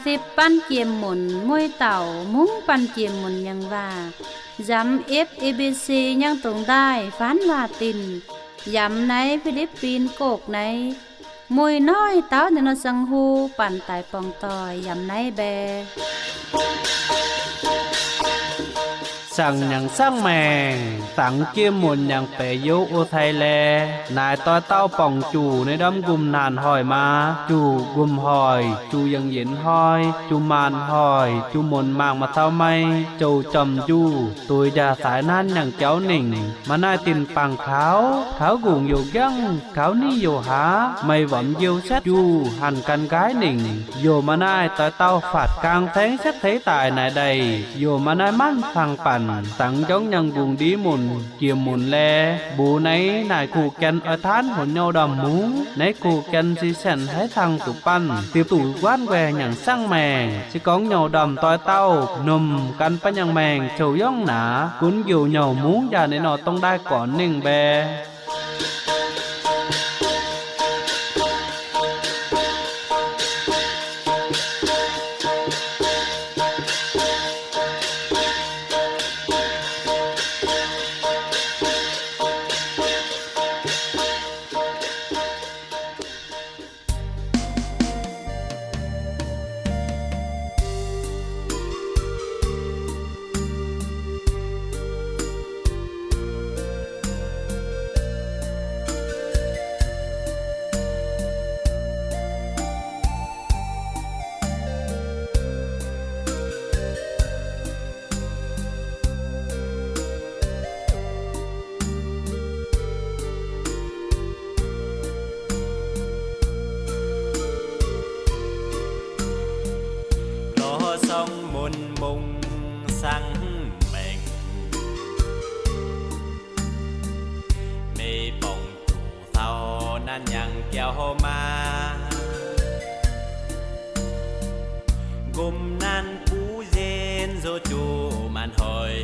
ສິບປັນກຽມໝຸນ ມວຍເຕົ່າ ມຸ້ງປັນກຽມໝຸນຍັງວ່າ ຢຳເອັບເອບີຊີຍັງຕົງໄດ້ ຟານລາຕິນ ຢຳໃນຟີລິບປິນ ໂກກໃນ ມວຍນ້ອຍເຕົ້າ ແນວນອດສັງຫູ ປັນຕາຍປ່ອງຕ່ອຍ ຢຳໃນແບ. ສັງຍັງສັງແມງ ສັງກຽມໝຸນຍັງແປໂຍໂອໄທແລ ນາຍຕ້ອຍເຕົ້າປ່ອງຈູ່ ໃນດອມກຸມນານຫອຍມາ ຈູ່ກຸມຫອຍ ຈູ່ຍັງເຢັນຫອຍ ຈູ່ມານຫອຍ ຈູ່ມົນມາກມາເຕົ້າໄມ້ ໂຈຈອມຈູ່ ໂຕຍຢາສາຍນັ້ນຍັງເຈົ້າໜິງ ມານາຍຕິນປາງຂາວ ຂາວກຸງໂຍກຍັງ ຂາວໜີໂຍຫາ ໄມ້ຫວຳຢຽວແຊດຢູ່ ຫັນກັນກາຍໜິງ ໂຍມານາຍຕອຍເຕົ້າ ຟາດກາງແທງແຊດໄທຕາຍນາຍໃດ ໂຍມານາຍມັນຟັງປັນ ຕັງຢອງຍັງກຸງດີໝຸນ ກຽມໝຸນແລ ບູໃນນາຍຄູ່ແກ່ນ ອອຍທ່ານຫົນເຍົາດຳໝູ ໃນຄູ່ແກ່ນສີແສນໄທທັງຕຸປັນ ຕິບຕູກວານແວຍັງສັງແມງ ຊິກອງເຍົາດຳຕອຍເຕົ້າ ນົມກັນປະຍັງແມງ ໂຈຢອງໜາ ກຸນຢູ່ເຍົາໝູ ຢາໃນນອດຕ້ອງໄດ້ກ່ອນໜຶ່ງແບ. ລໍສອງມົນມຸງສັງແມງ ເມຍປ່ອງ ເຖົ້ານັ້ນຍັງແກ້ວມາ ກົມນັ້ນປູເຢັນໂຈໂຈມານຫອຍ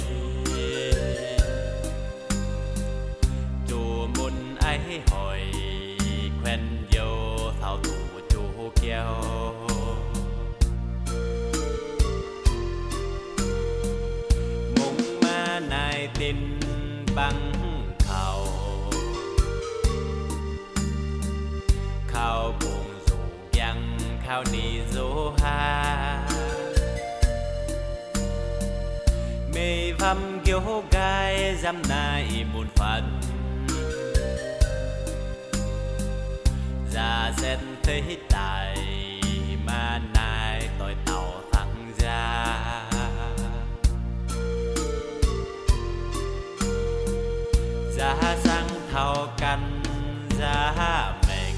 ໂຈມົນໄອຫອຍ ແຂວນຢຽວເຖົ້າໂຕໂຈແກ້ວ ມຸງມານາຍຕິນບັງເຂົ້າ ເຂົ້າປຸງໂຈກຽງ ເຂົ້າໜີໂຈຫາ ເມຍຫວຳກິ້ວກາຍ ຢຳນາຍບຸນຝັນ ຢາແສນເທິດຕາຍ ມານາຍຕ້ອຍເຕົ້າສັງ ຢາ ຢາສັງເຖົ້າກັນ ຢາແມງ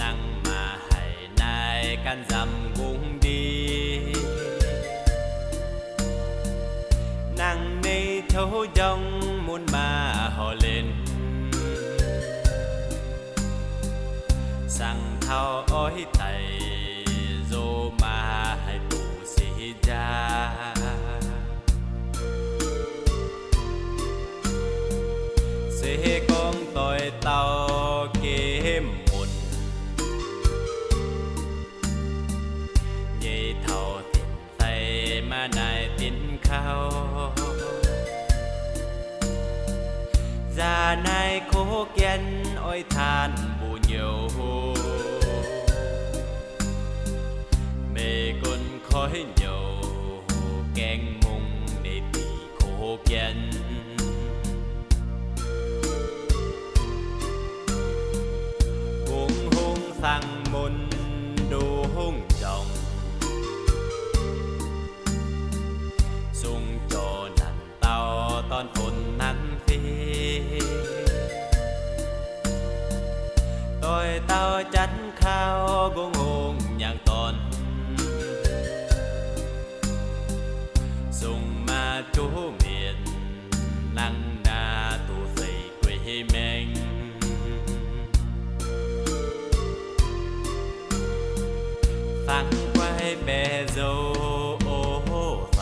ນັ່ງມາໃຫ້ນາຍກັນຈຳກຸງດີ ນັ່ງໃນເຖົ້າຢອງມຸນມາຫໍ່ເຫຼັ້ນ ສັງເຖົ້າອ້ອຍໄຕ ໂຈມາໃຫ້ປູສີຈາ ເສກອງຕ່ອຍເຕົ້າເກມມົນ ເຍເຖົ້າຕິນ ໃສ່ມານາຍຕິນເຂົ້າ ຢານາຍໂຄກຽນ ອ້ອຍທ່ານບູໂຍ ເມກົນຄອຍໂຍ ແກງມຸງໃນຕີໂຄກຽນ ກຸງຫົງສັງມົນດູຫົງຈອງ ສຸງຈໍນັນເຕົ້າຕອນຝົນນັນຟີ ຕ່ອຍເຕົ້າຈັນຂາວກຸງຫົງຍາງຕອນ ສົ່ງມາຈູເມນ ນັ່ງໜ້າຕູ້ໃສ່ ກວຍແມງ ຟັງກວາຍແປໂຈໂອໃສ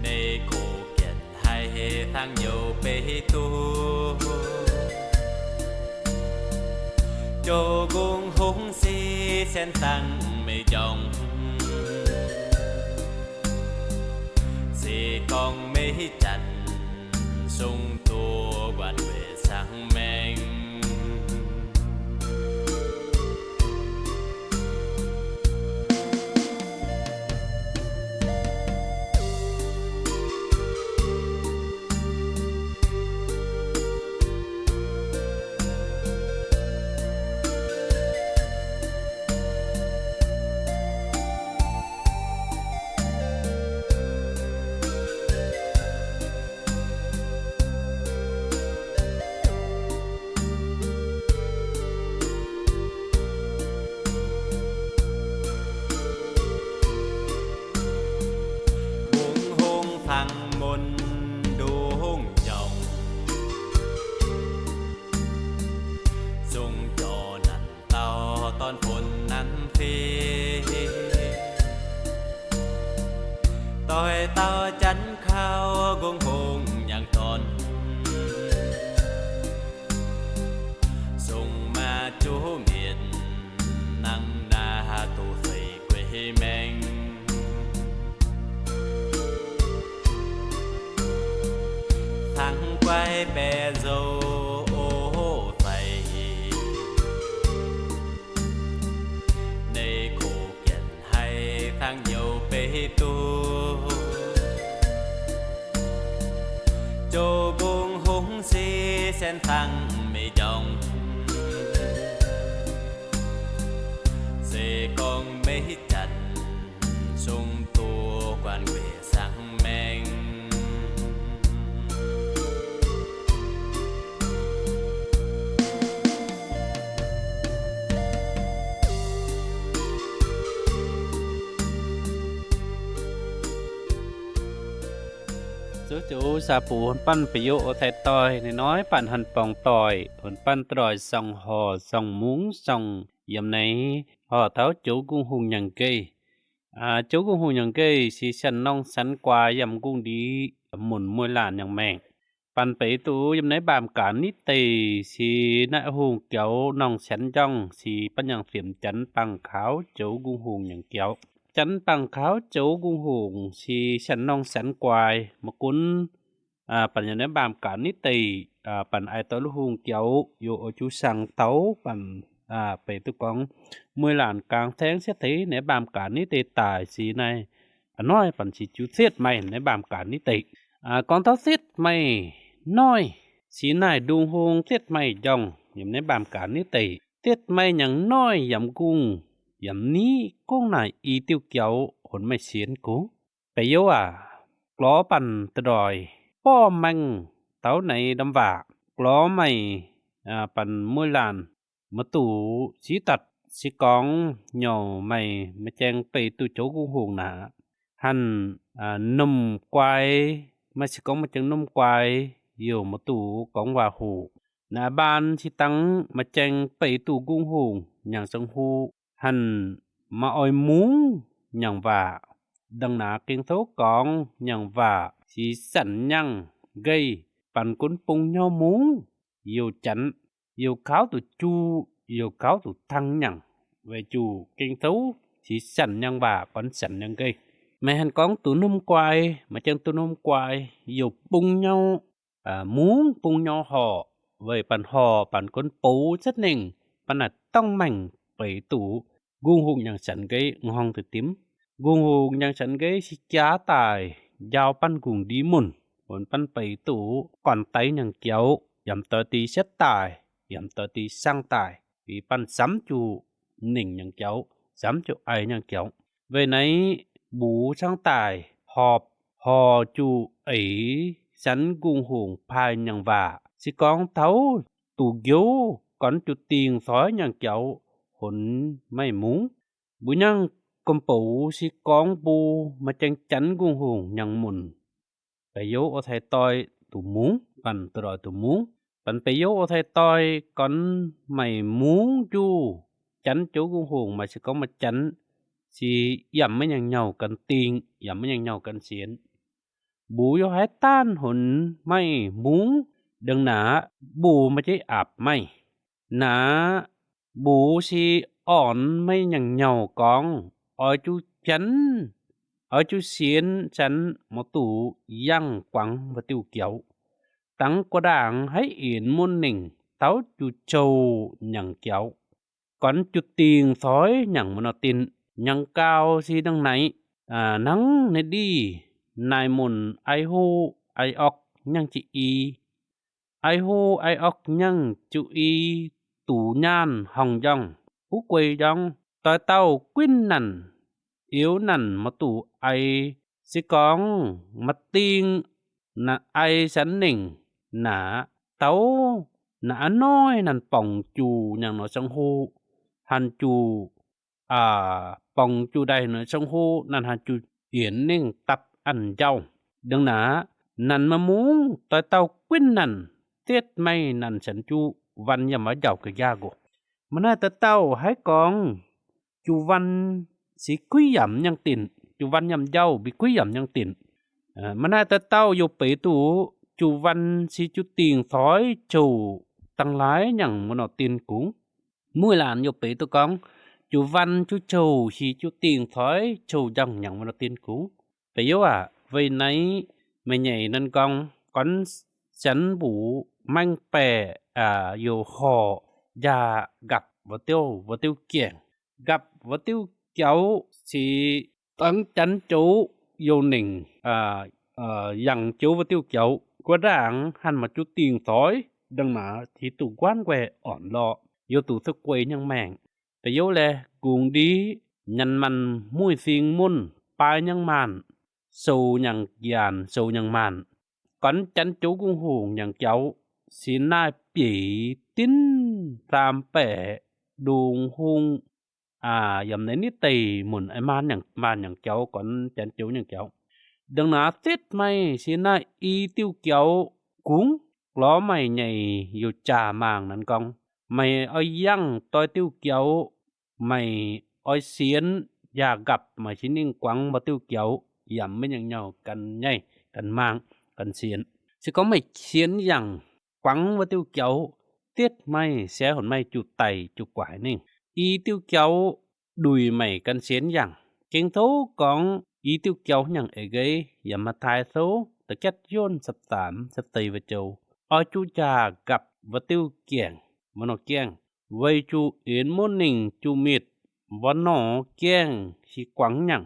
ໃນໂຄແກ່ນໄຮທາງໂຍເປຕູ做工红是先生没用，是讲没钱，送多管为生命。 工红放门都红中，送叫难到当分难飞。对到真靠工红样当，送嘛就面。 能拿都水鬼命。ทั้งไกวแปโซโอไฟ ในโคเกียนให้ทั้งโยไปตู 做工红是先生没用，是讲没钱，送多管为生命。 ໂຈໂຈ ສາປູ ປານປະໂຫຍດໂອໄທຕອຍ ນ້ອຍໆ ປານຫັນປອງຕອຍ ຜົນປັນຕະຫຼອຍ ຊ່ອງຫໍ່ ຊ່ອງມຸງ ຊ່ອງຢຳໃນ ຫໍ່ເທົາໂຈກຸງຮຸງຍັງເກຍ ອາ ໂຈກຸງຮຸງຍັງເກຍ ຊີສັນນ້ອງສັນກວາຍ ຢຳກຸງດີ ໝຸນມວຍຫຼານຍັງແມງ ປັນໄປຕູ ຢຳໃນບາມການນິເຕ ຊີນາຍຮຸງກຽວ ນ້ອງສັນຢອງ ຊີປັນຍັງສຽມຈັນ ປາງຂາວ ໂຈກຸງຮຸງຍັງກຽວ ຈັນປາງຂາວ ໂຈກຸງຮຸງ ຊີສັນນ້ອງສັນກວາຍ ມະກຸນ ອາ ປັນຍາໃນບາມການນິເຕ ອາ ປັນອາຍໂຕລຸງຮຸງກຽວ ໂຍໂອຈູສັງເຕົາ ປັນ ອາ ໄປຕຸກອງ ມວຍຫຼານກາງແທງເສດຖີ ໃນບາມການນິເຕຕາຍ ຊີນາຍອານ້ອຍ ປັນຊີຈູເສດໃໝ່ ໃນບາມການນິເຕ ອາ ກອງເຕົາເສດໃໝ່ນ້ອຍ ຊີນາຍດຸງຮຸງເສດໃໝ່ຢອງ ຢຳໃນບາມການນິເຕ ເສດໃໝ່ຍັງນ້ອຍ ຢຳກຸງ ຢຳນີ້ ກຸງນາຍອີຕິວກຽວ ຫົນໄໝ້ຊຽນກຸງ ໄປໂຍອາ ກລໍປັນຕະດອຍ ປ້ອມແມງເຕົາໃນດຳຫວາ ກລໍໃໝ່ ອາ ປັນມວຍຫຼານ ມະຕູ ຊີຕັດ ຊີກອງ ຫຍໍໃໝ່ ມາແຈ້ງໄປຕູໂຈກຸງຮຸງນາ ຫັ້ນ ອາ ນົມກວາຍ ມາຊີກອງ ມາແຈ້ງນົມກວາຍ ໂຍມະຕູກອງຫວາຫູ ນາບ້ານຊີຕັງ ມາແຈ້ງໄປຕູກຸງຮຸງ ຫຍັງສັງຫູ ຫັ້ນມາອອຍມຸງ ຫຍັງຫວາ ດັງນາເກັງໂທກອງ ຫຍັງຫວາ ຊີສັນຍັງເກຍ ປັນກຸນປຸງເຫຍົາມຸງ ໂຍຈັນ ໂຍຂາວຕູຈູ ໂຍຂາວຕູທັງຫຍັງ ໄວ້ຈູເກັງໂທ ຊີສັນຍັງຫວາ ກອນສັນຍັງເກຍ ແມ່ຫັ້ນກອງຕູນົມກວາຍ ມາແຈ້ງຕູນົມກວາຍ ໂຍປຸງເຫຍົາ ອາ ມຸງປຸງເຫຍົາຫໍ່ ໄວ້ປັນຫໍ່ ປັນກົນປູເສັດເໜັງ ປັນອາດຕ້ອງແມ່ງໄປຕູ ກຸງຮຸງຍັງສັນເກຍ ງອງຕິຕິມ ກຸງຮຸງຍັງສັນເກຍ ຊິຈາຕາຍ ຢາວປັນກຸງດີມຸນ ໂອນປັນໄປຕູ ກ່ອນໄຕຍັງກຽວ ຢຳເຕີຕີເສັດຕາຍ ຢຳເຕີຕີສັງຕາຍ ປີປັນສຳຈູເໜັງຍັງກຽວ ສຳຈູໄອຍັງກຽວ ໄວ້ໃນບູສັງຕາຍ ຫອບ ຫໍ່ຈູເອ ສັນກຸງຮຸງພາຍຍັງຫວາ ຊິກອງເທົາ ຕູກຽວ ກ່ອນຈຸດຕີງຊອຍຍັງກຽວ ຫົນໄມ້ມຸງ ບຸຍັງກົມປູ ຊິກອງປູ ມາແຈ້ງຈັນກຸງຮຸງຍັງມຸນ ໄປໂຍໂອໄທຕອຍ ຕູມຸງ ປັນຕະຫຼອຍຕູມຸງ ປັນໄປໂຍໂອໄທຕອຍ ກ່ອນໄມ້ມຸງຈູ ຈັນໂຈກຸງຮຸງ ມາຊິກອງມາຈັນ ຊິຢຳມາຍັງເຫຍົາກັນຕີງ ຢຳມາຍັງເຫຍົາກັນຊຽນ ບູໂຍໄຮຕ້ານຫົນໄມ້ມຸງ ເດີງໜາ ບູມາເຈອາບໄມ້ ໜາ Bố si ỏn mây nhẳng nhàu cóng, ói chu chắn, ói chu siến chắn mô tủ yăng quăng và tiêu kiaŭ. Tắng của đảng hãy yến muôn nỉnh, táo chu châu nhẳng kiaŭ. Cón chu tìng thói nhẳng mô nọ tin, nhẳng cao si đăng náy, à, nắng nê đi, nai môn ai hô, ai ọc, nhẳng chi y. Ai hô ai ọc nhẳng chu y, tủ nhan hòng dòng, ú quầy dòng, toi tàu quýn nặn, yếu nặn mà tủ ai, si cóng, mà tìng, nà ai sắn nỉnh, nà tàu, nà á nói nặn pòng chu nhẳng nói sông hô, hẳn chu à, pòng chu đài nói sông hô, nặn hẳn chu yến nỉnh tặp ăn dòng. Đương nà, nặn mà múng, toi tàu quýn nặn, tiết may nặn sắn chu, văn yăm mà dòng kì gia gô. Mà nai toi tàu hãy cóng, chu văn si quýt yăm nhẳng tin, chu văn yăm dòng, bị quýt yăm nhẳng tin. Ờ, mà nai toi tàu yô pế tủ, chu văn si chu tìng thói, châu, tăng lái nhẳng mô nọ tin cúng. Mũi làn yô pế tủ cóng, chu văn chu châu si chu tìng thói, châu dòng nhẳng mô nọ tin cúng. Pế yô à, vầy náy, mẹ nhảy năn cóng, cón sắn bủ, manh pè, à, yô hò, yà gặp, và tiêu, và tiêu kiẻng. Gặp và tiêu kiaŭ si tắng chắn chố yô nỉnh, à, à, yẳng chố và tiêu kiaŭ. Của đảng hẳn mà chu tìng thói, đăng nà si tủ quán què ỏn lọ, yô tủ thức quầy nhẳng mẹng. Pế yô lè, cúng đi, nhăn mặn mũi xinh môn, pai nhẳng màn, sâu nhẳng kiàn, sâu nhẳng màn. Cón chắn chố cúng hùng nhẳng kiaŭ, si nai pỉ tín tam pẻ, đùng hùng, à, yăm nê ní tầy môn ai màn nhẳng, màn nhẳng kiaŭ, cón chắn chố nhẳng kiaŭ. Đương nà tiết may, si nai y tiêu kiaŭ, cúng, ló may nhảy yô chà màng năn cóng. May ói yăng toi tiêu kiaŭ, may ói siến, yà gặp, may si nỉnh quăng và tiêu kiaŭ, yăm mê nhẳng nhàu căn nhảy, căn màng, căn siến. Si cóng may siến yẳng, quăng và tiêu kiaŭ, tiết may, xé hồn may chu tầy, chu quải nỉnh. Y tiêu kiaŭ, đùi may căn siến yẳng. Kiêng thô cóng, y tiêu kiaŭ nhẳng ê gây, yăm mà thai thô, tơ kiet yôn sập tám, sập tây và châu. Ói chu yà gặp và tiêu kiẻng, mô nọ kiẻng. Vầy chu yến môn nỉnh chu miệt, và nọ kiẻng si quăng nhẳng.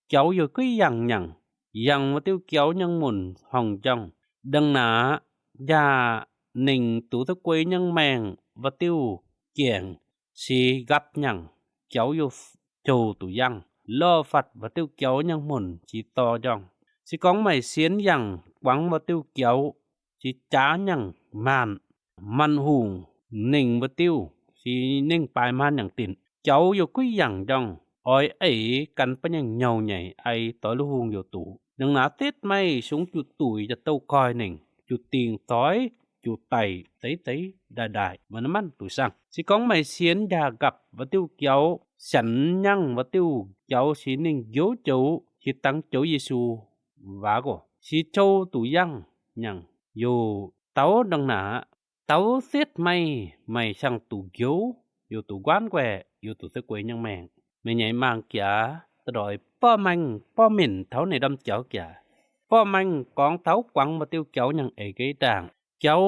Kiaŭ yô quýt yẳng nhẳng, yẳng và tiêu kiaŭ nhẳng môn hòng dòng. Đăng nà, yà nỉnh tủ thức quầy nhẳng mẹng và tiêu kiẻng si gặp nhẳng. Kiaŭ yô châu tủ yăng, lơ phặt và tiêu kiaŭ nhẳng môn si to dòng. Si cóng may siến yẳng, quăng và tiêu kiaŭ, si chá nhẳng màn, mặn hùng, nỉnh và tiêu, si nỉnh pai màn nhẳng tin. Kiaŭ yô quýt yẳng dòng, ói ê căn pá nhẳng nhàu nhảy ai, toi lô hùng yô tủ. Đương nà tiết may, súng chu tủi, yà tâu coi nỉnh, chu tìng thói, chu tầy, tấy tấy, đài đài, mà nà mặn tủ săng. Si cóng may siến yà gặp và tiêu kiaŭ, sắn nhẳng và tiêu kiaŭ si nỉnh giếu châu, si tăng châu Yêsu, và gô. Si châu tủ yăng, nhẳng, yô, tâu đăng nà, tâu tiết may, may săng tủ giếu, yô tủ quán què, yô tủ thức quầy nhẳng mẹng. Mê nhảy màng kiaŭ, tơ đói pó manh, pó mìn thâu nê đăm kiaŭ kiaŭ. Pó manh cóng thâu quăng và tiêu kiaŭ nhẳng ê gây đảng. Kiaŭ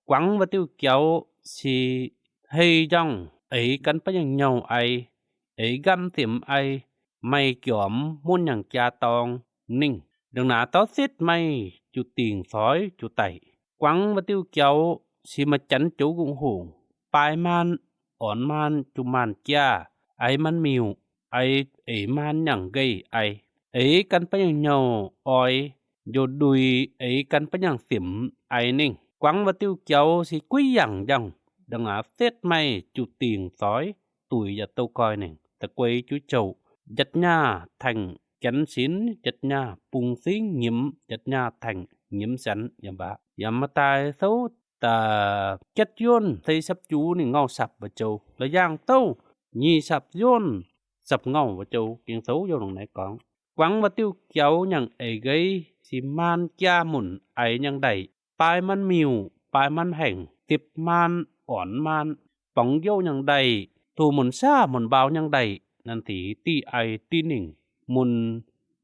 quăng và tiêu kiaŭ si hê dòng, ê căn pá nhẳng nhàu ai, ê găm tiêm ai, may kiỏm môn nhẳng cha tòng nỉnh. Đương nà tâu tiết may, chu tìng thói, chu tầy. Quăng và tiêu kiaŭ, si mà chắn chố cúng hùng, pai màn, ỏn màn, chu màn cha, ai màn miu, ai ê màn nhẳng gây ai. Ê căn pá nhẳng nhàu ói, yô đùi ê căn pá nhẳng tiêm ai nỉnh. Quăng và tiêu kiaŭ si quýt yẳng dòng, đăng nà tiết may chu tìng thói, tủi yà tâu coi nỉnh, tơ quầy chu châu, dắt nha thành chắn sín, dắt nha pung sính nhiễm, dắt nha thành nhiễm sắn, yăm bá. Yăm mà thai thâu, tơ kiet yôn, tây sập chu nỉ ngâu sập và châu. Lơ yàng tâu, nhi sập yôn, sập ngâu và châu, kiêng thâu yô lòng nê cóng. Quăng và tiêu kiaŭ nhẳng ê gây, si màn kiaŭ môn ai nhẳng đảy. Pai màn miu, pai màn hẻng, tiếp màn, ỏn màn, póng yô nhẳng đảy, ໂຕໝຸ່ນຊ້າໝຸ່ນບາວຍັງໄດ້ ນັ້ນຕິ ຕີໄອຕີໜິງ ໝຸ່ນ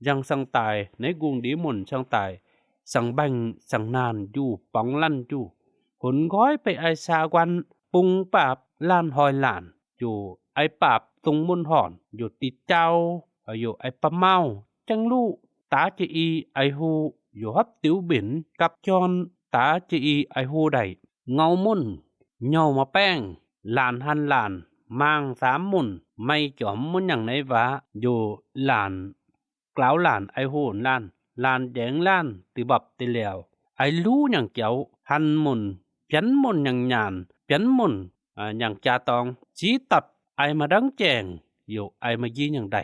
ຍັງສັງຕາຍ ໃນກຸງດີໝຸ່ນສັງຕາຍ ສັງແບ່ງສັງນານຢູ່ປອງລັນຢູ່ ຫົນກ້ອຍໄປໄອຊາກວັນ ປຸງປາບລ້ານຮ້ອຍລ້ານ ຢູ່ໄອປາບຕຸງມຸນຫອນ ຢູ່ຕິເຈົ້າ ຢູ່ໄອປະເມົາ ຈັ່ງລູ ຕາຈະອີໄອຮູ້ ຢູ່ຮັບຕິວບິນ ກັບຈອນຕາຈະອີໄອຮູ້ໄດ້ ເງົາມຸນ ເຫຍົາມາແປ້ງ ຫຼານຫັນຫຼານ ມ້າງສາມມຸນ ໄມ້ຈອມມຸນຫຍັງໃນວາ ຢູ່ຫຼານ ກລາວຫຼານໄອໂຫນຫຼານ ຫຼານແດງຫຼານຕິບັບຕິແຫຼວ ໄອຮູ້ຫຍັງເຈົ້າ ຫັນມຸນ ພຽນມຸນຫຍັງຫຍານ ພຽນມຸນ ອາ ຫຍັງຈາຕອງ ຊີ້ຕັດ ໄອມາດັງແຈ້ງ ຢູ່ໄອມາຢີຫຍັງໄດ້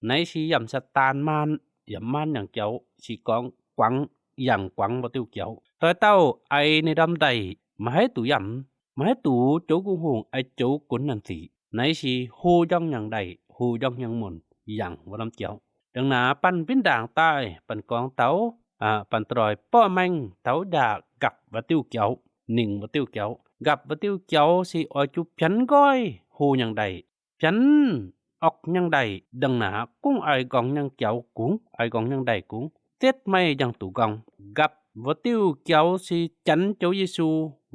ໃນຊີຢຳສະຕານມ່ານ ຢຳມ່ານຫຍັງເຈົ້າ ຊີກອງກວັງ ຢາງກວັງບໍ່ຕິວເຈົ້າ ຕອຍເຕົ້າ ໄອໃນດຳໃດ ມາໃຫ້ຕູຢຳ ມາໃຫ້ຕູໂຈກຸງຫົງ ໄອໂຈກຸນນັນສີ ໃນຊີໂຮຢອງຫຍັງໄດ້ ໂຮຢອງຫຍັງມຸນ ຢາງບໍ່ນຳເຈົ້າ ດັ່ງໜາປັນປິນດາງຕາຍ ປັນກອງເຕົາ ອາ ປັນຕຣອຍ ປໍ້ແມ່ງເຕົາຢາກັບວ່າຕິວເຈົ້າ ໜິງວ່າຕິວເຈົ້າ ກັບວ່າຕິວເຈົ້າ ຊີອອຍຈຸພຽນກ້ອຍ ໂຮຫຍັງໄດ້ ພຽນອອກຫຍັງໄດ້ ດັ່ງໜາກຸງໄອກອງຫຍັງເຈົ້າ ກຸງໄອກອງຫຍັງໄດ້ ກຸງ ເຕັດໄມ້ຢ່າງຕູກອງ ກັບວ່າຕິວເຈົ້າ ຊີຈັນໂຈເຢຊູ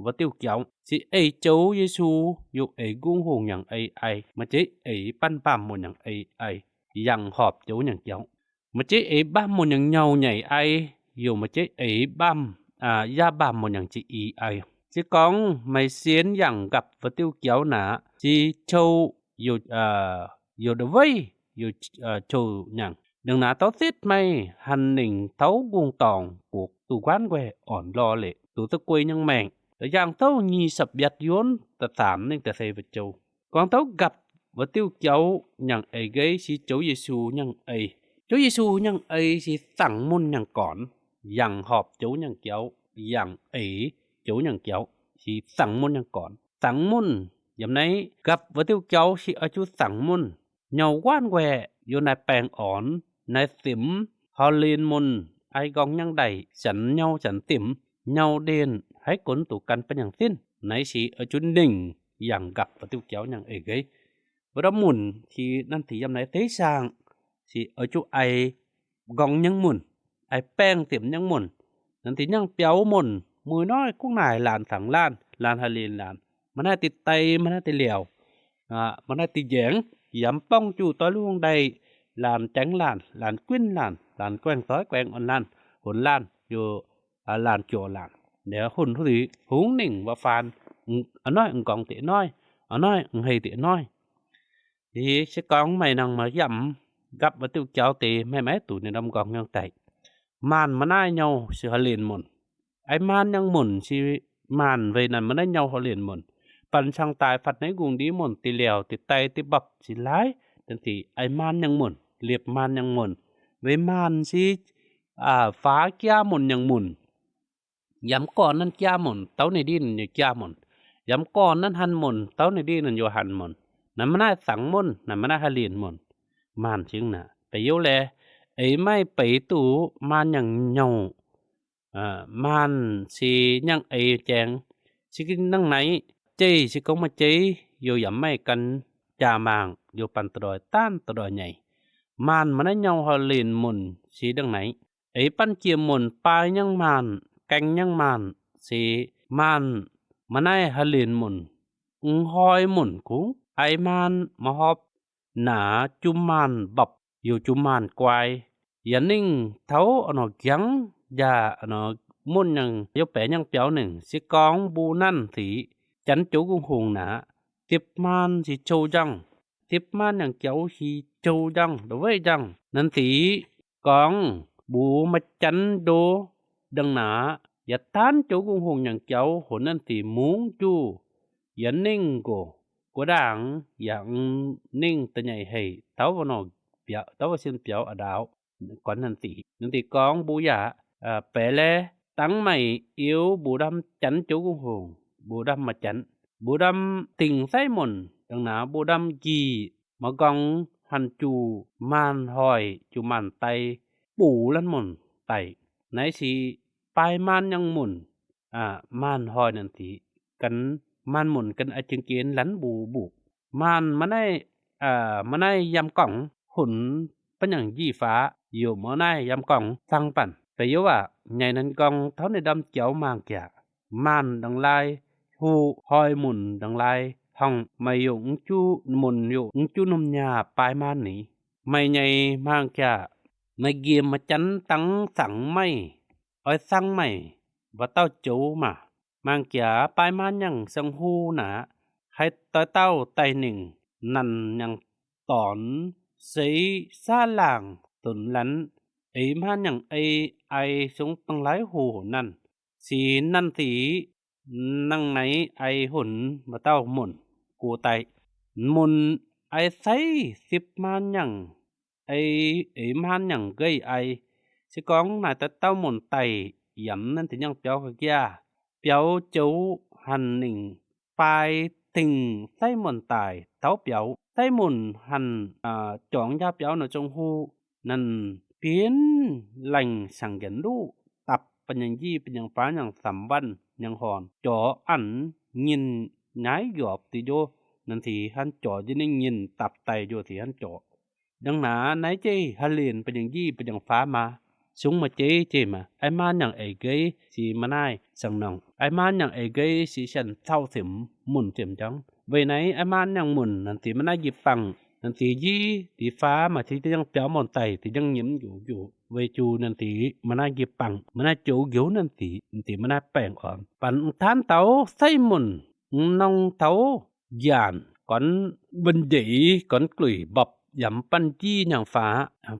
ວ່າຕິວເຈົ້າ ຊີເອຍໂຈເຢຊູ ຢູ່ເອຍກຸງຫົງຫຍັງເອຍໄອ ມາເຈເອຍປັນປາມມຸນຫຍັງເອຍໄອ ຢ່າງຫອບໂຈຫຍັງເຈົ້າ ມາເຈເອຍບາມມຸນຫຍັງເຫຍົາໃຫຍ່ໄອ ຢູ່ມາເຈເອຍບາມ ອາ ຢາບາມມຸນຫຍັງຈີອີໄອ ຊີກອງໄມເຊນຫຍັງກັບວ່າຕິວເຈົ້າໜາ ຊີໂຈ ຢູ່ ເອີ ຢູ່ດະເວີຍ ຢູ່ ເອີ ໂຈຫຍັງ ດັ່ງໜາເຕົ້າຕິດໄມ້ ຫັນໜິງເຕົ້າກຸງຕອງ ກຸກຕູກວານແກອ່ອນລໍເລ ຕູຕະກວຍຍັງແມງ ຕະຢ່າງເຕົ້າຍີ່ສັບບຽດໂຍນ ຕະສາມໜຶ່ງຕະເຊວະໂຈ ກອງເຕົ້າກັບວ່າຕິວເຈົ້າ ຍັງເອເກຍ ຊີໂຈເຢຊູ ຍັງເອຍ ໂຈເຢຊູ ຍັງເອຍ ຊີສັງມຸນຫຍັງກ່ອນ ຍັງຫອບໂຈຫຍັງເຈົ້າ ຍັງເອຍໂຈຫຍັງເຈົ້າ ຊີສັງມຸນຫຍັງກ່ອນ ສັງມຸນ ຢາມໃນກັບວ່າຕິວເຈົ້າ ຊີອາຈຸສັງມຸນ ເຫຍົາກວານແກ ຢູ່ໃນແປງອ່ອນ ໃນຕິມ ຮອລລີນມຸນ ໄອກອງຍັງໄດ້ ສັນເຫຍົາສັນຕິມ ເຫຍົາເດນ ໃຫ້ກົນຕູກັນເປັນຫຍັງສິ້ນ ໃນຊີອາຈຸໜິງ ຍັງກັບປະຕູເຈົ້າຍັງເອເກຍ ບໍ່ດຳມຸນ ທີ່ນັ້ນທີ່ຍາມໃນເຕຊ່າງ ຊິເອົາຈຸໄອກອງຍັງໝຸນ ໄອແປ້ງເຕັມຍັງໝຸນ ນັ້ນທີ່ຍັງປຽວໝຸນ ໝູນ້ອຍກຸງນາຍ ຫຼານສັງຫຼານ ຫຼານຮະເລນຫຼານ ມານາຍຕິໄຕ ມານາຍຕິແຫຼວ ອາ ມານາຍຕິແຢງ ຍາມປ້ອງຈູ່ຕໍ່ຫຼວງໄດ້ ຫຼານແຈງຫຼານ ຫຼານກຸ້ນຫຼານ ຫຼານແກວງຊອຍແກວງອ່ອນຫຼານ ຫົນຫຼານ ຢູ່ ອາ ຫຼານໂຈຫຼານ ແລະ ຫຸນຫຸຍ ຫຸງໜິງວ່າຟານ ອານ້ອຍ ອາກອງຕິນ້ອຍ ອານ້ອຍ ອາເຮຕິນ້ອຍ ທີ່ຊິກອງໄໝນັງມາຢຳ ກັບວ່າຕິວເຈົ້າເຕ ແມ່ໄມ້ຕູໃນດຳກອງຍັງໄຕ ມານມານາຍເຍົາຊິຮະເລນໝຸນ ໄອມານຍັງໝຸນ ຊິມານເວນັ້ນມານາຍເຍົາຮະເລນໝຸນ ປັນຊ່າງຕາຍຟັດໃນກຸງດີໝຸນ ຕິແຫຼວ ຕິໄຕ ຕິບັບ ຊິຫຼາຍ ຈັ່ງທີ່ໄອມານຍັງໝຸນ ລຽບມານຍັງໝຸນ ເວມານຊິ ອາ ຟ້າກ້ຽໝຸນຍັງໝຸນ ຍາມກ່ອນນັ້ນກ້ຽໝຸນ ເຕົ້າໃນດີນຍັງກ້ຽໝຸນ ຍາມກ່ອນນັ້ນຫັນໝຸນ ເຕົ້າໃນດີນນັ້ນຢູ່ຫັນໝຸນ ນັ້ນມານາຍສັງໝຸນ ນັ້ນມານາຍຮະເລນໝຸນ ມານຊິງນະ ໄປຢູ່ແລ ເອໄມ້ໄປຕູ ມານຍັງເຍົາ ເອີ ມານຊິຍັງເອແຈງ ຊິກິນນັງໄນ ເຈ ຊິກົງມາເຈ ຢູ່ຢາມໄມ້ກັນຈາມາງ ຢູ່ປັນຕະດອຍ ຕ້ານຕະດອຍໃຫຍ່ ມານມານາຍເຍົາຮະເລນໝຸນ ຊິດັ່ງໄນ ເອປັນຈຽມໝຸນ ປາຍຍັງມານ ແກງຍັງມານ ເສມານ ມານາຍຮະເລນໝຸນ ອຶງຮອຍໝຸນກຸງ ໄອມານມາຮອບ ໜາຈຸມມານບັບ ຢູ່ຈຸມມານກວາຍ ຢາໜິງເທົາອະໜໍກຽງ ຢາອະໜໍມຸນຍັງຢູ່ແປຍັງປຽວໜຶ່ງ ຊິກອງບູນັ້ນສີ ຈັນໂຈກຸງຫົງໜາ ຕິບມານສີໂຈຍັງ ຕິບມານຍັງເຈົ້າ ຮີໂຈຍັງ ດະເວຍັງ ນັ້ນຕີ ກອງ ບູມາຈັນໂດ ດັ່ງໜາ ຢາຕ້ານໂຈກຸງຫົງຍັງເຈົ້າ ຫົນນັ້ນຕີ ມຸງຈູ່ ຢາເນັ່ງໂກ ກົວດ່າງ ຢາເນັ່ງຕະໃຫຍ່ໃຫ້ ເຕົ້າວະນໍປຽວ ເຕົ້າວະຊິນປຽວອະດາວ ກ່ອນນັ້ນຕີ ນັ້ນຕີ ກອງ ບູຢາ ເອີ ແປແລ ຕັງໄໝ ອຽວ ບູດຳ ຈັນໂຈກຸງຫົງ ບູດຳມາຈັນ ບູດຳຕິງໄຊໝົນ ດັ່ງໜາ ບູດຳກີ່ ມາກອງ ຫັນຈູ່ ມານຮອຍ ຈູ່ມານໄຕ ປູລັນໝົນໄຕ ໃນສີ ປາຍມານຍັງໝຸນ ອາ ມານຮອຍນັ້ນຕີ ກັນ ມານໝຸນກັນອາຈຶ່ງເກນ ລັນບູບຸ ມານມາໄນ ເອີ ມາໄນຢາມກອງ ຫຸນ ປະຍັງຢີ້ຟ້າ ຢູ່ມາໄນຢາມກອງ ສັ່ງປັນ ປະໂຫຍວ່າ ໃຫຍ່ນັນກອງ ເທົ່າໃນດຳຈຽວມາງກຽ ມານດັ່ງລາຍ ຫູຮອຍໝຸນດັ່ງລາຍ ຫ້ອງ ໄມໂຍອຸງຈູ ໝຸນໂຍອຸງຈູນົມຍາ ປາຍມານໜີ ໄມໃຫຍ່ມາງກຽ ໃນກຽມມາຈັນຕັງສັງໄມ ອອຍສັງໄມ ວ່າເຕົ້າໂຈມາ ມາງກຽ ປາຍມານຍັງສັງຫູໜາ ໃຫ້ຕອຍເຕົ້າໄຕໜິງ ນັນຍັງຕອນ ເຊຍສາລາງ ຕົນລັນ ເອຍມານຍັງເອຍ ໄອສົງຕັງຫຼາຍຫູນັ້ນ ສີນັນສີ ນັງໃນໄອຫົນ ມາເຕົ້າໝຸນ ກູໄຕ ໝຸນ ໄອໄຊ ສິບມານຍັງ ເອຍ ເອຍມານຍັງເກີຍໄອ ຊິກອງນາຍຕະເຕົ້າໝຸນໄຕ ຢຳນັ້ນຕິຍັງປຽວກະກຽ ປຽວໂຈຫັນໜິງ ປາຍຕິ່ງໄຊໝຸນຕາຍ ເຕົ້າປຽວ ໄຊໝຸນຫັນ ອາ ຈອງຢາປຽວນະຈົງຫູ ນັ້ນ ປຽນແຫຼ່ງສັງເຢັນລູ ຕັບ ປະຍັງຢີ້ ປະຍັງຟ້າ ຍັງສຳວັນ ຍັງຫອນ ຈໍອັນຍິນ ຍາຍຢອບຕິໂຍ ນັ້ນຊິຫັນຈໍ ຈະໄດ້ຍິນຕັບໄຕໂຍ ຊິຫັນຈໍ ດັ່ງໜາ ໃນເຈຫະເລນ ປະຍັງຢີ້ ປະຍັງຟ້າມາ ຊຸງມາເຈ ເຈມາ ໄອມານຍັງເອເກຍ ຊິມານາຍສັງນອງ ໄອມານຍັງເອເກຍ ຊິສັນເຊົາເສັມ ໝຸນເສັມຈັງ ເວໄນ ໄອມານຍັງໝຸນ ນັ້ນຊິມານາຍຢິບປັງ ນັ້ນຊິຢີ້ ຕິຟ້າມາ ຊິຍັງປຽວໝຸນໄຕ ຊິຍັງຍິມຢູ່ ຢູ່ ເວຈູ ນັ້ນຊິມານາຍຢິບປັງ ມານາຍໂຈກິວ ນັ້ນຊິ ນັ້ນຊິມານາຍແປງອ່ອນ ປັນທານເຕົາ ໄຊໝຸນ ນ້ອງເຕົາ ຢານ ກອນບັນເດ ກອນກລຸຍບັບ ຢຳປັນຈີ່ຍັງຟ້າ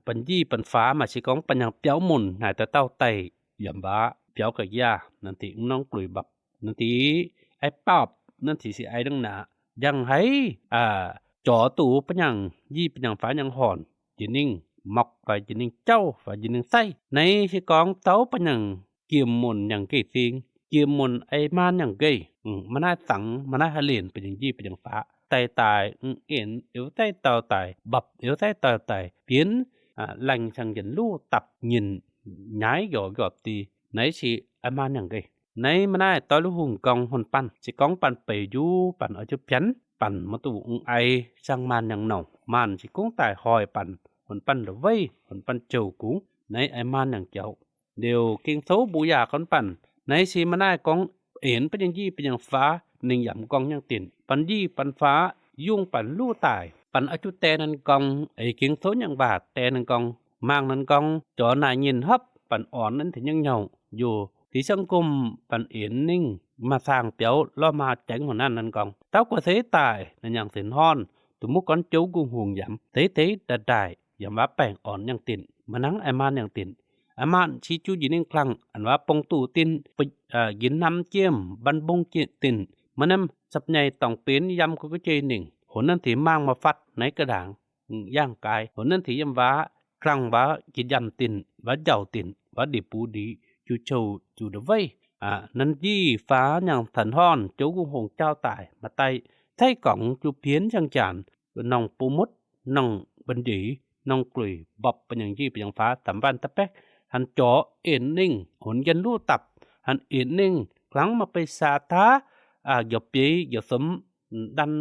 ປັນຈີ່ປັນຟ້າ ມາຊິກອງປັນຍັງປຽວໝຸນ ນາຍຕະເຕົ້າໄຕ ຢຳວ່າ ປຽວກະກຽ ນັ້ນຕິນ້ອງກລຸຍບັບ ນັ້ນຕິ ໄອປອບ ນັ້ນຕິຊິໄອດັ່ງໜາ ຍັງໃຫ້ ອາ ຈໍຕູປະຍັງ ຢີ່ປະຍັງຟ້າຍັງຫອນ ຈີ່ນິງ ໝອກ ຝາຍຈີ່ນິງເຈົ້າ ຝາຍຈີ່ນິງໄຊ ໃນຊິກອງເຕົາປະຍັງ ກຽມໝຸນຍັງເກຍຊິງ ກຽມໝຸນໄອມານຍັງເກຍ ອືມ ມານາຍສັງ ມານາຍຫະເລນ ປະຍັງຢີ້ ປະຍັງຟ້າ ໄຕຕາຍ ອືມ ເອັນ ເອວໄຕເຕົາຕາຍ ບັບ ເອວໄຕເຕົາຕາຍ ປຽນ ອາ ແຫຼ່ງສັງເຢັນລູ ຕັບຍິນ ຍາຍຢອກຢອບຕີ ໃນຊິໄອມານຍັງເກຍ ໃນມານາຍຕອຍລູກຫຸງກອງຫົນປັນ ຊິກອງປັນໄປຢູ່ ປັນເອົາຈຸບພັນ ປັນມາຕູອົງໄອ ສັງມານຍັງເນົ່າ ມານຊິກຸງຕາຍຫອຍປັນ ຫົນປັນລະເວຍ ຫົນປັນໂຈກຸງ ໃນໄອມານຍັງເຈົ້າ ດຽວເກັງໂຊບູຢາກອນປັນ ໃນຊີມະນາຍກອງເອັນ ປະຍັງຢີ່ ປະຍັງຟ້າ ນິງຢຳກອງຍັງຕິນ ປັນຢີ່ ປັນຟ້າ ຍຸງປັນລູຕາຍ ປັນອາຈຸແຕນັນກອງ ໄອເກັງໂຊຍັງບາດແຕນັນກອງ ມາງນັນກອງ ຈໍນາຍຍິນຮັບ ປັນອ່ອນນັ້ນທີ່ຍັງເຍົາຢູ່ ທີ່ສັງຄົມ ປັນເອັນນິງ ມາສ້າງປຽວ ລໍມາແຈງຫົວໜ້ານັນກອງ ເຕົ້າກວາເສຕາຍ ນັນຍັງເສັ້ນຮ້ອນ ຕຸມຸກກອນໂຈກຸງຫຸງຢຳ ເຕເຕດາດາຍ ຢຳວ່າແປງອ່ອນຍັງຕິນ ມານັງໄອມານຍັງຕິນ ອາມານຊີຈູຢີນິງຄລັງ ອັນວ່າປົງຕູຕິນ ປະ ເອ່ອ ຢິນນຳຈຽມ ບັນບົງຈິຕິນ ມານຳສັບໃຫຍ່ຕອງເປັນ ຢຳກຸກະເຈນິງ ຫົນນັ້ນທີ່ມ້າງມາຟັດໃນກະດາງ ຢ່າງກາຍ ຫົນນັ້ນທີ່ຢ້ຳວ່າ ຄລັງວ່າກິດຢຳຕິນ ວ່າເຍົາຕິນ ວ່າດີປູດີ ຈູໂຈຈູດະເວຍ ອາ ນັນຢີຟ້າຍັງສັນຮ້ອນ ໂຈກຸງຫົງເຈົ້າຕາຍ ມາໄຕ ໄທກອງຈູພຽນຊ່າງຈານ ນ້ອງປູມຸດ ນ້ອງບັນດີ ນ້ອງກລຸຍ ບັບ ປະຍັງຢີ ປະຍັງຟ້າ ຕຳບ້ານຕະແປກ ຫັນຈໍເອັນນິງ ຫົນຢັນລູຕັບ ຫັນເອັນນິງ ຄລັງມາໄປສາທາ ອາ ຢາເປ ຢາສົມ ດັນ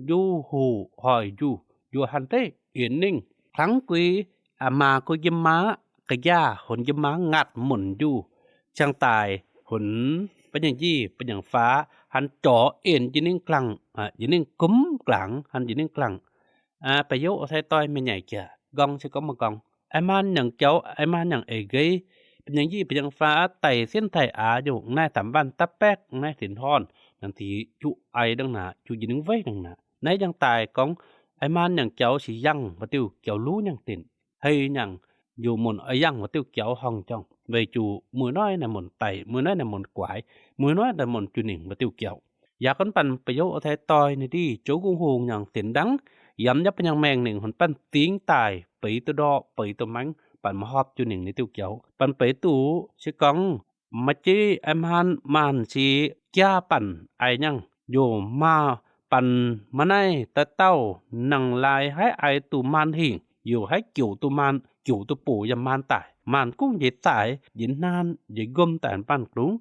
ຢູ່ຫູ ຫອຍຢູ່ ຢູ່ຫັນເຕ ເອັນນິງ ຄລັງກຸຍ ອາ ມາກຸຍຍິມມາ ກະຢາ ຫົນຍິມມາ ງັດໝຸນຢູ່ ຊ່າງຕາຍ ຫົນ ປະຍັງຢີ ປະຍັງຟ້າ ຫັນຈໍເອັນຢີນິງກລັງ ອາ ຢີນິງກຸມກລາງ ຫັນຢີນິງກລັງ ອາ ປະໂຫຍກອາໄສຕ່ອຍແມ່ໃຫຍ່ເຈຍ ກອງຊິກອງມາກອງ ໄອມານຍັງເຈົ້າ ໄອມານຍັງເອເກຍ ປະຍັງຢີ ປະຍັງຟ້າ ໄຕເສັ້ນໄທອາຢູ່ ນາຍຕຳບ້ານຕະແປກ ນາຍສິນຮອນ ນັງທີ່ຈຸໄອດັງໜາ ຈຸຍິນເວຍດັງໜາ ໃນຍັງຕາຍກອງ ໄອມານຍັງເຈົ້າ ຊິຍັງ ມາຕິວ ເຈົ້າຮູ້ຍັງຕິນ ເຮີຍຍັງ ຢູ່ໝົນອາຍັງ ມາຕິວ ເຈົ້າຫ້ອງຈ້ອງ ເວຍຈູ ມືນ້ອຍນາໝົນໄຕ ມືນ້ອຍນາໝົນກວາຍ ມືນ້ອຍນາໝົນຈຸນິງ ມາຕິວ ເຈົ້າ ຢາກກັນປັນປະໂຫຍກອາໄສຕ່ອຍໃນດີ ໂຈກຸງໂຮງຍັງເສັ້ນດັງ ຢຳຍັບປະຍັງແມງໜຶ່ງ ຫົນປັນຕິງຕາຍ ເປີໂຕດໍ ເປີໂຕມັງ ປັນມາຮອບຈຸໜຶ່ງໃນຕິວກຽວ ປັນເປີຕູຊິກອງ ມາຈີໄອມານ ມານຊີກຽປັນໄອຍັງ ໂຍມາປັນມາໄນຕະເຕົ້າ ນັງລາຍໃຫ້ໄອຕູມານຫີງ ຢູ່ໃຫ້ກິວຕູມານ ກິວຕູປູຢຳມານຕາຍ ມານກຸ້ງເຢດສາຍ ເຢັນນານ ເຢກົມຕາຍປານກຸງ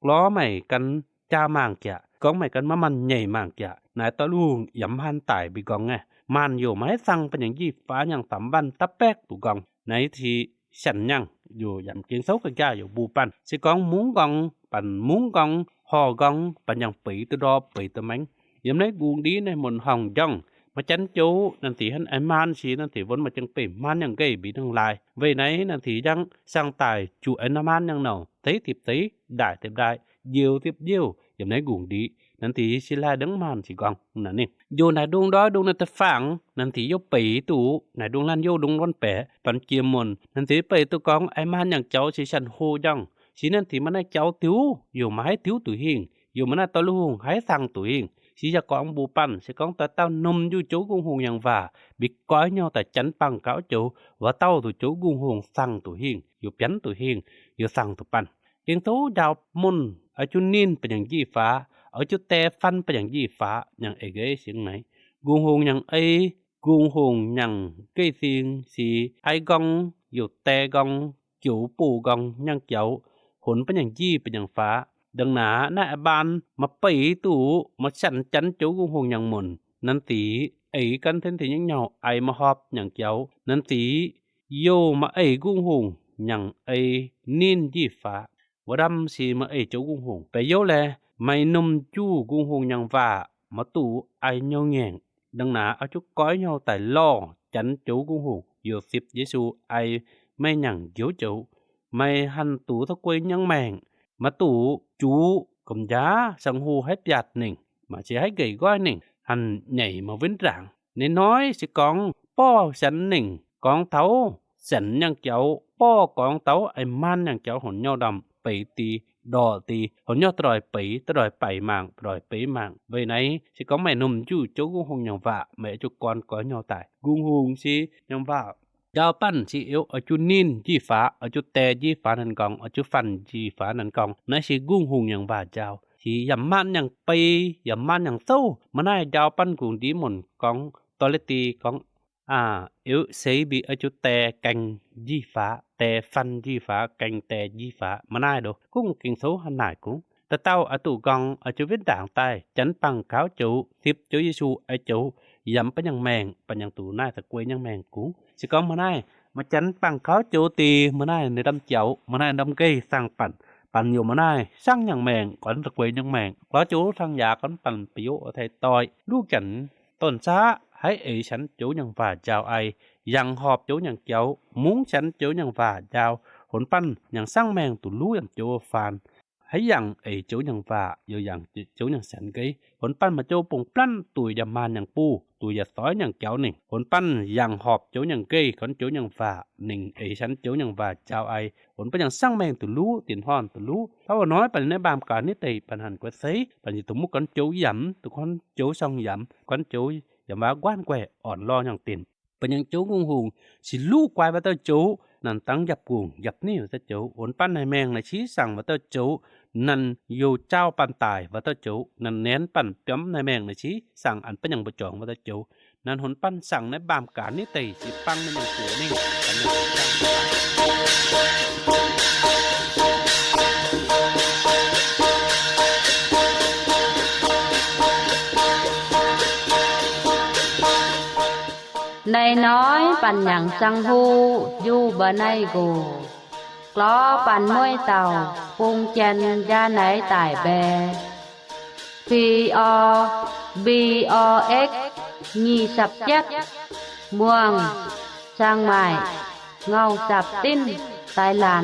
ກລໍໃໝກັນ ຈາມາງກຽ ກອງໄໝກັນມາມັນໃຫຍ່ມາກກະ ນາຍຕະລຸງຢຳມານຕາຍບິກອງແງ ມານໂຍມາໃຫ້ສັ່ງປະຍັງຢີ້ຟ້າຍັງຕຳບັນຕະແປກຕຸກອງ ໃນທີ່ສັນຍັງ ໂຍຢຳເກງເຊົາກະຢາໂຍບູປັນ ຊິກອງມຸງກອງ ປັນມຸງກອງ ຫໍກອງ ປັນຍັງເປີຍຕະດໍເປີຍຕະແມງ ຢຳໃນກຸງດີໃນມົນຫ້ອງຢອງ ມາຈັນໂຈ ນັ້ນທີ່ຫັ້ນໄອມານຊີ ນັ້ນທີ່ວົນມາຈັ່ງເປມານຍັງເກຍບີທັງຫຼາຍ ເວໄນນັ້ນທີ່ຍັງສ້າງຕາຍ ຈູໄອນະມານຍັງເນົ່າ ເຕະຕິບເຕະ ດາຍຕິບດາຍ ຢຽວຕິບຢຽວ ຢຳໃນກຸງດີ ນັ້ນທີ່ຊິລາເດີງມານຊິກອງ ນັ້ນນີ້ ໂຍນາຍດຸງດອຍດຸງນະຕະຝາງ ນັ້ນທີ່ໂຍເປຕູ ນາຍດຸງລ້ານໂຍດຸງລ້ອນແປ ປັນເກຍມມົນ ນັ້ນທີ່ເປຕູກອງ ໄອມານຍັງເຈົ້າ ຊິສັນໂຮຍັງ ຊິນັ້ນທີ່ມານາຍເຈົ້າຕິວ ໂຍມາໃຫ້ຕິວຕູຫິງ ໂຍມານາຍຕະລຸງໃຫ້ສັ່ງຕູຫິງ ຊິຢາກອງບູປັນ ຊິກອງຕາເຕົ້ານົມ ຢູ່ໂຈກຸງຫົງຍັງວ່າ ບິກອຍເຍົາຕາຈັນປັງກາວໂຈ ວ່າເຕົ້າຕູໂຈກຸງຫົງ ສັ່ງຕູຫິງ ໂຍປ່ຽນຕູຫິງ ໂຍສັ່ງຕູປັນ ເກງໂຕຍາວມົນ ເອົາຈຸນິນໄປຍັງຢີ້ຟ້າ ເອົາຈຸແຕຟັນໄປຍັງຢີ້ຟ້າ ຍັງເອເກຍຊຽງໃໝ ກຸງຫົງຍັງເອ ກຸງຫົງຍັງເກຍຊຽງສີ ໄອກອງ ໂຍແຕກອງ ໂຈປູກອງຍັງເຈົ້າ ຫົນໄປຍັງຢີ້ໄປຍັງຟ້າ ດັ່ງໜ້ານາຍອາບານ ມາເປີຕູ ມາສັນຈັນໂຈກຸງຫົງຍັງມົນ ນັ້ນຕີ ເອກັນເທັນທີ່ຍັງເຍົາ ໄອມາຮອບຍັງເຈົ້າ ນັ້ນຕີ ໂຍມາເອກຸງຫົງ ຍັງເອນິນຢີ້ຟ້າ ວ່າດຳຊິມາເອໂຈກຸງຫົງ ໄປໂຍແລ ໄມນົມຈູກຸງຫົງຍັງວ່າ ມາຕູໄອໂຍແງງ ດັ່ງໜ້າເອົາຈຸກອຍໂຍໄຕລໍ ຈັນໂຈກຸງຫົງ ໂຍສິບເຢຊູ ໄອແມ່ຍັງໂຍໂຈ ໄມຫັນຕູຕະກວຍຍັງແມງ ມາຕູຈູກຳຢາ ສັງຫູໃຫ້ປຽດໜິງ ມາຊິໃຫ້ເກຍກ້ອຍໜິງ ຫັນໃຫຍ່ມາເວັ້ນດາງ ໃນນ້ອຍຊິກອງ ປໍ້ສັນໜິງ ກອງເທົາສັນຍັງເຈົ້າ ປໍ້ກອງເທົາ ໄອມານຍັງເຈົ້າ ຫົນເຍົາດຳ ເປຕີ ດໍຕີ ຫົນເຍົາຕະດອຍເປ ຕະດອຍໄປມາງ ຕະດອຍເປມາງ ເວໄນຊິກອງ ແມ່ນົມຈູໂຈກຸງຫົງຍັງວ່າ ແມ່ຈຸກອນກອຍໂຍຕາຍ ກຸງຫົງຊິຍັງວ່າ ຢາວປັນຊິເອວ ເອົາຈຸນິນຢີ້ຟ້າ ເອົາຈຸແຕຢີ້ຟ້ານັ້ນກອງ ເອົາຈຸຟັນຢີ້ຟ້ານັ້ນກອງ ໃນຊິກຸງຫົງຍັງວ່າຢາວ ຊິຢຳມານຍັງເປ ຢຳມານຍັງໂຕ ມານາຍຢາວປັນກຸງດີມົນກອງ ຕອເລຕີກອງ ອາ ເອວເຊບີ ເອົາຈຸແຕແກງຢີ້ຟ້າ ແຕຟັນຢີ້ຟ້າ ແກງແຕຢີ້ຟ້າ ມານາຍໂດ ກຸງເກງໂຊຫັນນາຍກຸງ ຕາເຕົ້າອາຕຸກອງ ອາຈຸເວັນດາງໃຕ້ ຈັນປັງຂາວໂຈ ສິບໂຈເຢຊູ ໄອໂຈ ຢຳປະຍັງແມງ ປະຍັງຕູນາຍຕະກວຍຍັງແມງກຸງ ຊິກອງມານາຍ ມາຈັນປັງຂາວໂຈຕີ ມານາຍໃນດຳເຈົ້າ ມານາຍດຳເກຍ ສັງປັນ ປັນໂຍມານາຍ ສັງຍັງແມງ ກອນຕະກວຍຍັງແມງ ກອນໂຈສັງຢາ ກອນປັນປະໂຍໄທຕ່ອຍ ລູກຈັນ ຕົ້ນຊາ ໃຫ້ເອສັນໂຈຍັງວ່າຈາວໄອ ຍັງຫອບໂຈຍັງເຈົ້າ ມຸງສັນໂຈຍັງວ່າຈາວ ຫົນປັນຍັງສັງແມງ ຕູລູຍັງໂຈຟານ ໃຫ້ຍັງເອໂຈຍັງວ່າ ໂຍຍັງໂຈຍັງສັນເກຍ ຫົນປັນມາໂຈປົງປລັນ ຕູຢາມານຍັງປູ ຕູຢາຊອຍຍັງແກ້ວໜິງ ຫົນປັນຍັງຫອບໂຈຍັງເກຍ ຄອນໂຈຍັງວ່າໜິງ ເອສັນໂຈຍັງວ່າຈາວໄອ ຫົນປະຍັງສັງແມງ ຕູລູຕີນຮ້ອນຕູລູ ຖ້າວ່ານ້ອຍປານໃນບາມການິເຕ ປານຫັນກວດເຊ ປານຊິຕຸກມຸກຄອນໂຈຢຳ ຕຸກຄອນໂຈຊ່ອງຢຳ ຄອນໂຈຢຳວ່າກວານແກວ ອ່ອນລໍຍັງຕີນ ປະຍັງໂຈກຸງຫຸງ ຊິລູກວາຍວ່າເຕົ້າໂຈ ນັ້ນຕັ້ງຢັບກຸງ ຢັບໜີວ່າເຕົ້າໂຈ ໂອນປັນໃຫ້ແມງນາຊີສັງວ່າເຕົ້າໂຈ ນັ້ນໂຍເຈົ້າປັນຕາຍວ່າເຕົ້າໂຈ ນັ້ນແໜນປັນປ້ຽມໃຫ້ແມງນາຊີສັງອັນປະຍັງບໍ່ຈອງວ່າເຕົ້າໂຈ ນັ້ນຫົນປັນສັງໃນບາມການນີ້ເຕ ຊິປັງໃນຍັງໂຈນີ້ ໃນນ້ອຍປັນຫຍັງສັງຮູ້ ຢູ່ບໍ່ໄນໂກ ກລໍປັນມວຍເຕົ່າ ປຸງແຈນຢາໄນຕາຍແບ ພີອໍ ບີອໍເອັກ ຢີ່ສັບເຈັດ ມ່ວງ ຊຽງໃໝ່ ເຫງົາສັບຕິນ ໄຕລານ.